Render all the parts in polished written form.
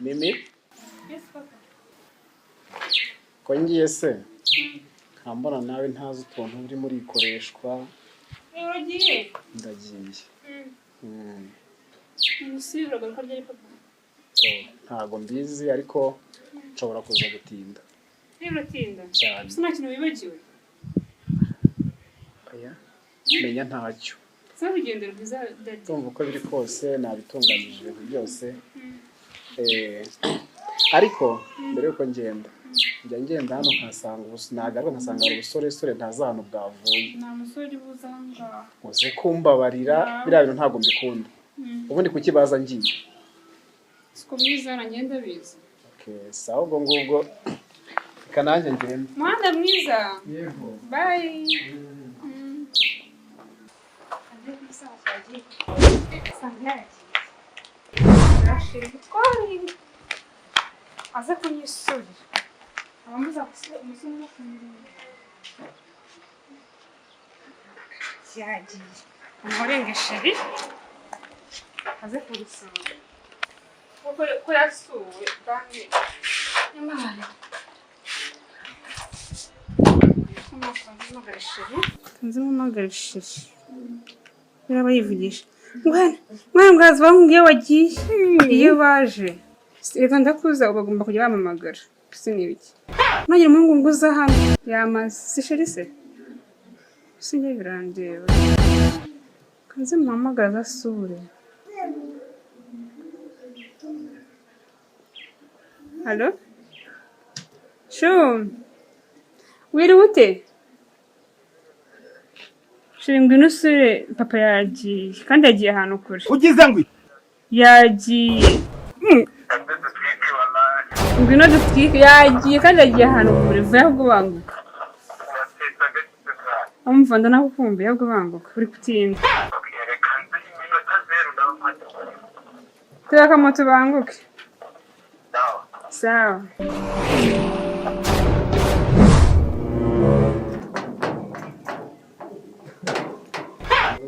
Mimi. Yes, papa. Ko ngiye se nkambona nawe ntazi utuntu urimo urikoreshwa? Uragiye? Ndagiye. Ubu uragaruka ryari, papa? Oh, ntago mbizi, ariko nshobora kuza gutinda. Niba uratinda? Cyane. Gusa nta kintu wibagiwe? Oya, menya ntacyo. Si urugendo rwiza, daddy. Ndumva uko biri kose nabitunganyije ibintu byose. Ariko mbere yuko ngenda, njya ngenda hano nkasanga ubusa, nagaruka nkasanga hari ubusoresore ntazi ahantu bwavuye. Nta musore ubuze aha ngaha. Uze kumbabarira, biriya bintu ntabwo mbikunda. Ubundi kuki baza ngiye? Siko mwiza, nanjye ndabizi. Okay, sawa, ubwo ngubwo reka nanjye ngende. Umuhanda mwiza. Yego. Bye. Usanga yagiye arashira ubutwari, aze kunyisurira abamuza umusore no kumureba yagiye umurenga chéri aze kurusura kuko ko yasuwe kandi Imana mpamagare chéri, nzi mpamagare chéri, biraba yivugisha mwana mwana mbwazi bambwiye iyo wagiye iyo baje reka ndakuza bagomba kujya bampamagara si ni ibiki ntagira umuhungu nguza hano yamaze si chéri se sinjye birandeba kanze muhamagara azasure. Allo, chou, wiriwe ute chéri? Ngwino usure papa, yagiye kandi yagiye ahantu kure. Ugize ngo Yagiye. Ngwino dutwike, yagiye kandi yagiye ahantu kure. Vuba ahubwo banguka. Umva, ndanagukumbuye, ahubwo banguka, uri gutinda. Tega akamoto banguke. Sawa.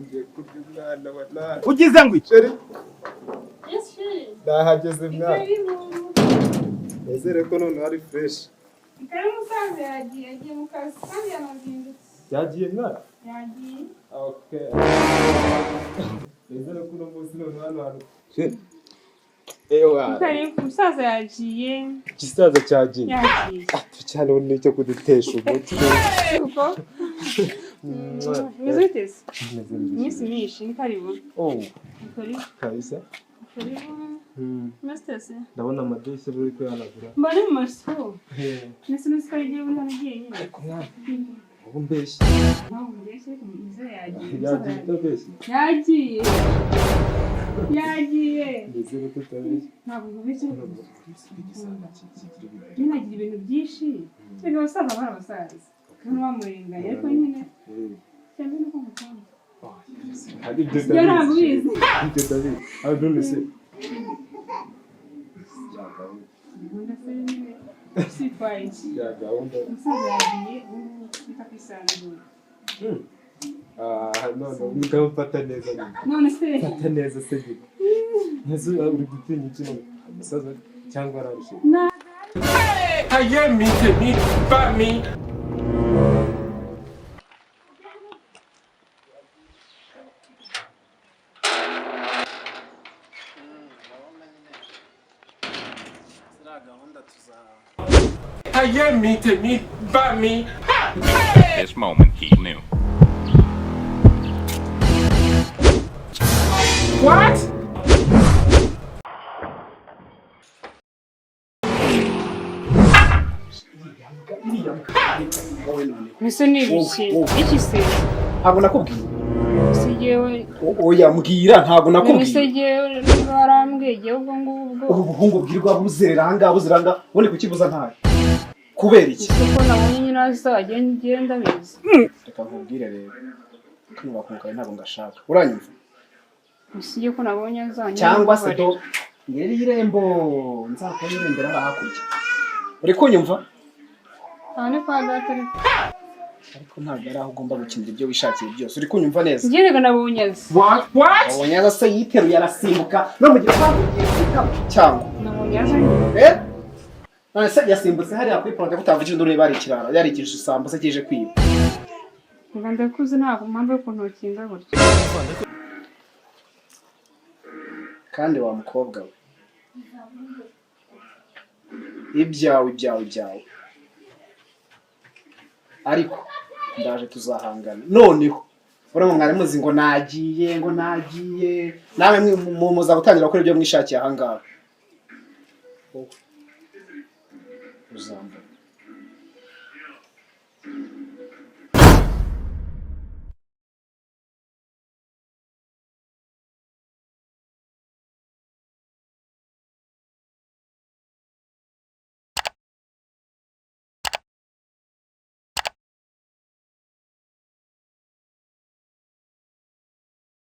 Ngiye kurya umwana wallahi. Ugize ngo iki? Chéri, ndahageze mwana. Nizere ko noneho ari fresh. Kare musaza yagiye, yagiye mu kazi kandi yanazindutse. Yagiye mwana? Yagiye. Okay. Nizere ko uno munsi noneho hano hantu. Chéri. Ewa. Kare musaza yagiye. Igisaza cyagiye. Yagiye. Cyane nicyo kudutesha umutwe. Kuko Mwah. Meze bite se? Meze neza. Iminsi myinshi, ni karibu. Oh, Ni karibu. kabisa. Karibu. Meze ute se? Ndabona amadirishya uri kuyanagura. Mba ni mu masuku. Ndetse n'uzi ko yagiye buriya nagiye nyine. Ariko mwana, ubu mbeshye. Ntabwo mbeshye, ariko muzehe yagiye. Yagiye utabeshye. Yagiye. Yagiye. Nizere ko utabeshye. Ntabwo nkubeshye. Igisaza kigira ibintu. Nyine agira ibintu byinshi. Reka abasaza bari abasaza. Kandi bamurenganya ariko nyine cyane nuko mukunda. Hari ibyo. Ibyo ntabwo ubizi. Ibyo ndabizi. Ah, none se. Ya gahunda. Gahunda se nyine sitwaye iki? Ya gahunda. Umusaza yagiye, ubu twita kwisanzura. Ah, none ukamufata neza nyine. None se. Fata neza se nyine. Ese uri gutinya iki none? Umusaza cyangwa ararushe? Ayé mi tèmi bá mi. Ziriya gahunda tuza Ayé mi tèmi bá mi. This moment he knew. What? Wowe none. Mbese ni ibiki? Wowe. Iki se? Ntabwo nakubwiye. Se jyewe. Oya, mbwira, ntabwo Mbese nakubwiye. jyewe niba warambwiye jyewe ubwo ngubwo. Ubu buhungu bwirwa buzerera ahangaha, buzerera ahangaha, ubundi kukibuza ntayo kubera iki? Ese ko nabonye nyine aza agenda abizi. Reka nkubwire rero, kano bakungu ntabwo ngashaka, uranyumva? Ese jye ko nabonye aza. Cyangwa se do ngeri irembo nzakora irembera hariya hakurya, uri kunyumva? Aha ni kwa data ariko. Ariko ntabwo ari aho ugomba gukinira ibyo wishakiye byose. Uri kunyumva neza? Njye rega nabonye azi. What? What? Wabonye aza se yiteruye arasimbuka no mu gipangu ugiye guhitamo cyangwa? Nabonye aza. Eh? None se yasimbutse hariya kuri porote kutavugije induru, niba ari ikirara yari igisambo se kije kwiba? Reka ndakuze, ntabwo mpamvu yo kuntokinga gutya. Kandi wa mukobwa we, ibyawe ibyawe ibyawe, ariko ndaje tuzahangana noneho. Urabona mwari muzi ngo nagiye, ngo nagiye, namwe muza gutangira gukora ibyo mwishakiye ahangaha. Wowe uzambona.